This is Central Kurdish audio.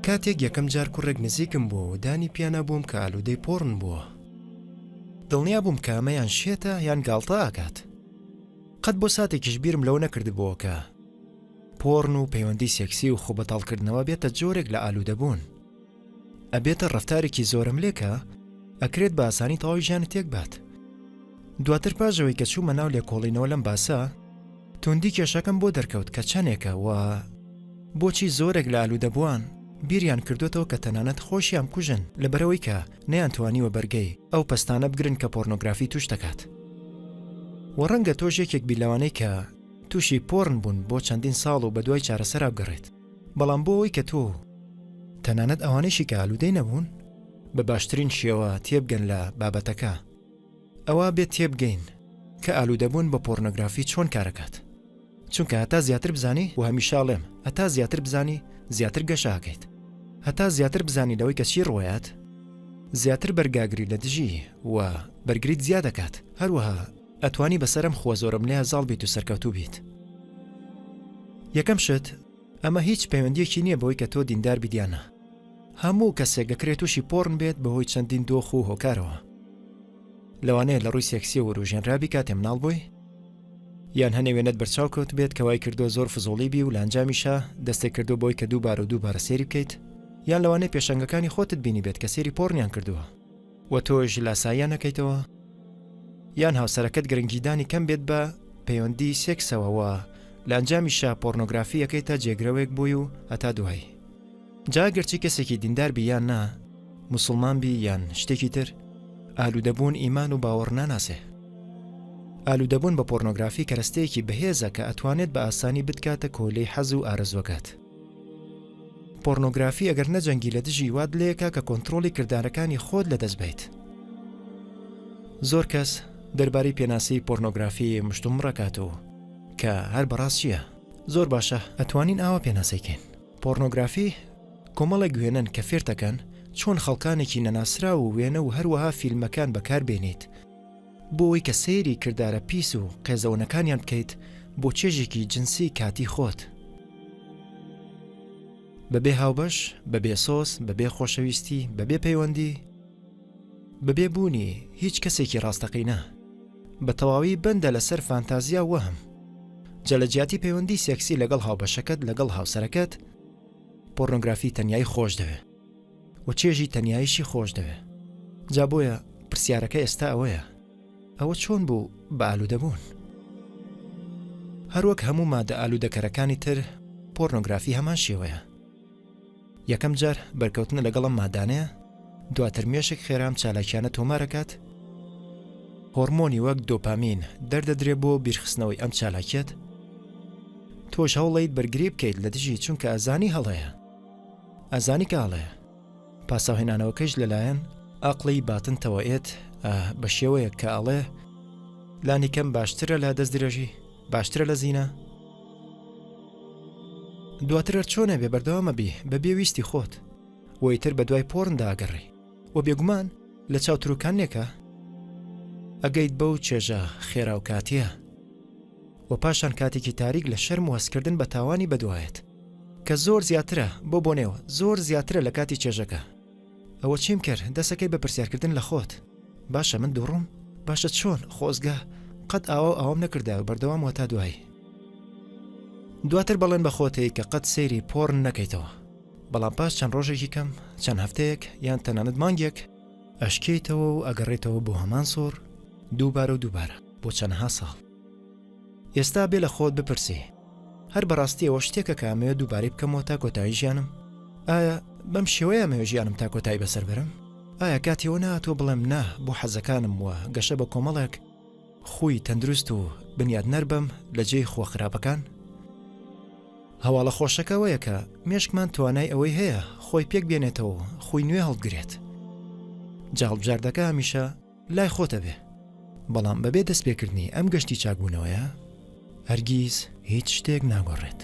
کاتێک یەکەم جار کوڕێک نزیکم بووەوە دانی پیانا بووم کە ئالوودەی پۆڕن بووە. دڵنیا بووم کە ئەمە یان شێتە یان گاڵتە ئەکات. قەت بۆ ساتێکیش بیرم لەوە نەکردبۆوە کە پۆڕن و پەیوەندی سێکسی و خۆبەتاڵکردنەوە بێتە جۆرێک لە ئالوودەبوون. ئەبێتە ڕەفتارێکی زۆرەملێ کە ئەکرێت بە ئاسانی تەواوی ژیانت تێک بات. دواتر پاش ئەوەی کە چوومە ناو لێکۆڵینەوە لەم باسە، توندی کێشەکەم بۆ دەرکەوت کە چەندێکە و بۆچی زۆرێک لە ئالوودەبووان بیریان کردۆتەوە کە تەنانەت خۆشیان بکوژن لەبەرئەوەی کە نەیانتوانیوە بەرگەی ئەو پەستانە بگرن کە پۆرنۆگرافی تووش دەکات. وە ڕەنگە تۆش یەکێک بی لەوانەی کە تووشی پۆرن بوون بۆ چەندین ساڵ و بەدوای چارەسەرا بگەڕێیت. بەڵام بۆ ئەوەی کە تۆ و تەنانەت ئەوانەیشی کە ئالوودەی نەبوون بە باشترین شێوە تێبگەن لە بابەتەکە، ئەوا بێت تێبگەین کە ئالوودەبوون بە پۆرنۆگرافی چۆن کارەکات. چونکە هەتا زیاتر بزانی و هەمیشە ئەڵێم هەتا زیاتر بزانی زیاتر گەشە ئەکەیت. هەتا زیاتر بزانی لەوەی کە چی ڕووەیات زیاتر بەرگاگری لە دژی و بەرگریت زیاد ئەکات. هەروەها ئەتوانی بەسەر ئەم خووە زۆرەملێیە زاڵ بیت و سەرکەوتوو بیت. یەکەم شت، ئەمە هیچ پەیوەندییەکی نییە بەوەی کە تۆ دیندار بیت یان نا. هەموو کەسێک ئەکرێت تووشی پۆڕن بێت بەهۆی چەندین دۆخ و هۆکارەوە. لەوانەیە لە ڕووی سێکسییەوە وروژێنرابی کاتێ مناڵ بووی، یان هەنێ وێنەت بەرچاو کەوتبێت کە وای کردووە زۆر فزوڵی بی و لە ئەنجامیشا دەستێک کردووە بەوەی کە دووبارە و دووبارە سەیری بکەیت، یان لەوانەیە پێشەنگەکانی خۆتت بینیبێت کە سەیری پۆڕنیان کردووە. و تۆش لاساییان نەکەیتەوە یان هاوسەرەکەت گرنگیدانی کەم بێت بە پەیوەندی سێکسەوە و لە ئەنجامیشا پۆرنۆگرافی ئەکەیتە جێگرەوەیەک بۆی و هەتا دوایی جا گەرچی کەسێکی دیندار بی یان نا موسڵمان بی یان شتێکی تر ئالوودەبوون ئیمان و باوەڕ ناناسێ ئالوودەبوون بە پۆرنۆگرافی کەرەستەیەکی بەهێزە کە ئەتوانێت بە ئاسانی بتکاتە کۆیلەی حەز و ئارەزوەکەت. پۆرنۆگرافی ئەگەر نەجەنگی لە دژی وات لێکا کە کۆنترۆڵی کردارەکانی خۆت لەدەست بەیت. زۆر کەس دەربارەی پێناسەی پۆرنۆگرافی مشتومڕەکات و کە هەر بەڕاست چییە؟ زۆر باشە ئەتوانین ئاوا پێناسەی کەین. پۆرنۆگرافی کۆمەڵێک وێنەن کە فێرتەکەن چۆن خەڵکانێکی نەناسراو و وێنە و هەروەها فیلمەکان بەکار بێنیت بۆ ئەوەی کە سەیری کردارە پیس و قێزەونەکانیان بکەیت بۆ چێژێکی جنسی کاتی خۆت. بەبێ هاوبەش، بەبێ سۆز، بەبێ خۆشەویستی، بەبێ پەیوەندی، بەبێ بوونی هیچ کەسێکی ڕاستەقینە. بە تەواوی بەندە لەسەر فانتازیا و وەهم. جا لە جیاتی پەیوەندی سێکسی لەگەڵ هاوبەشەکەت لەگەڵ هاوسەرەکەت، پۆرنۆگرافی تەنیایی خۆش دەوێ. و چێژی تەنیاییشی خۆش دەوێ. جا بۆیە پرسیارەکە ئێستا ئەوەیە، ئەوە چۆن بوو بە ئالوودەبوون؟ هەروەک هەموو مادە ئالوودەکەرەکانی تر، پۆرنۆگرافی هەمان شێوەیە. یەکەم جار بەرکەوتنە لەگەڵ ئەم مادانەیە، دواتر مێشک خێرا ئەم چالاکیانە تۆمار ئەکات، هۆرمۆنی وەک دۆپامین دەردەدرێ بۆ بیرخستنەوەی ئەم چالاکیەت، تۆش هەوڵەیت بەرگری بکەیت لە دژی چونکە ئەزانی هەڵەیە. ئەزانی کە هەڵەیە. پاساوهێنانەوەکەیش لەلایەن ئەقڵی باتنتەوە ئێت بە شێوەیەک کە ئەڵێ لانی کەم باشترە لە دەستدرێژی، باشترە لە زینا. دواتر هەر چۆنێ بێ بەردەوام ئەبی بە بێ ویستی خۆت و ئیتر بە دوای پۆرندا ئەگەڕێی و بێگومان لە چاوتروکانێکا ئەگەیت بەو چێژە خێرا و کاتییە و پاشان کاتێکی تاریک لە شەرم و هەستکردن بە تاوانی بەدوایەت. کە زۆر زیاترە بۆ بۆنێوە زۆر زیاترە لە کاتی چێژەکە ئەوە چیم کرد دەسەکەی بە پرسیارکردن لە خۆت باشە من دووڕوم باشە چۆن خۆزگە قەت ئاوا و ئاوام نەکردایە و بەردەوام وەتا دوایی دواتر بەڵێن بە خۆتەی کە قەت سەیری پۆڕن نەکەیتەوە بەڵام پاش چەند ڕۆژێکی کەم چەند هەفتەیەک یان تەنانەت مانگێک ئەشکێیتەوە و ئەگەڕێتەوە بۆ هەمان سوڕ دووبارە و دووبارە بۆ چەنەها ساڵ ئێستا بێ لە خۆت بپرسی هەر بەڕاستی ئەوە شتێکە کە ئەمەوێت دووبارەی بکەمەوە تا کۆتایی ژیانم؟ ئایا بەم شێوەیە ئەمەوێت ژیانم تا کۆتایی بەسەر بەرم؟ ئایا کاتی ئەوە نەهاتووە بڵێم نا بۆ حەزەکانم و گەشە بە کۆمەڵێک خووی تەندروست و بنیادنەر بەم لە جێی خووە خراپەکان؟ هەواڵە خۆشەکە ئەوەیە کە مێشکمان توانای ئەوەی هەیە خۆی پێک بێنێتەوە و خووی نوێ هەڵبگرێت. جا هەڵبژاردەکە هەمیشە لای خۆتە بێ. بەڵام بەبێ دەستپێکردنی ئەم گەشتی چاکبوونەوەیە، هەرگیز هیچ شتێک ناگۆڕێت.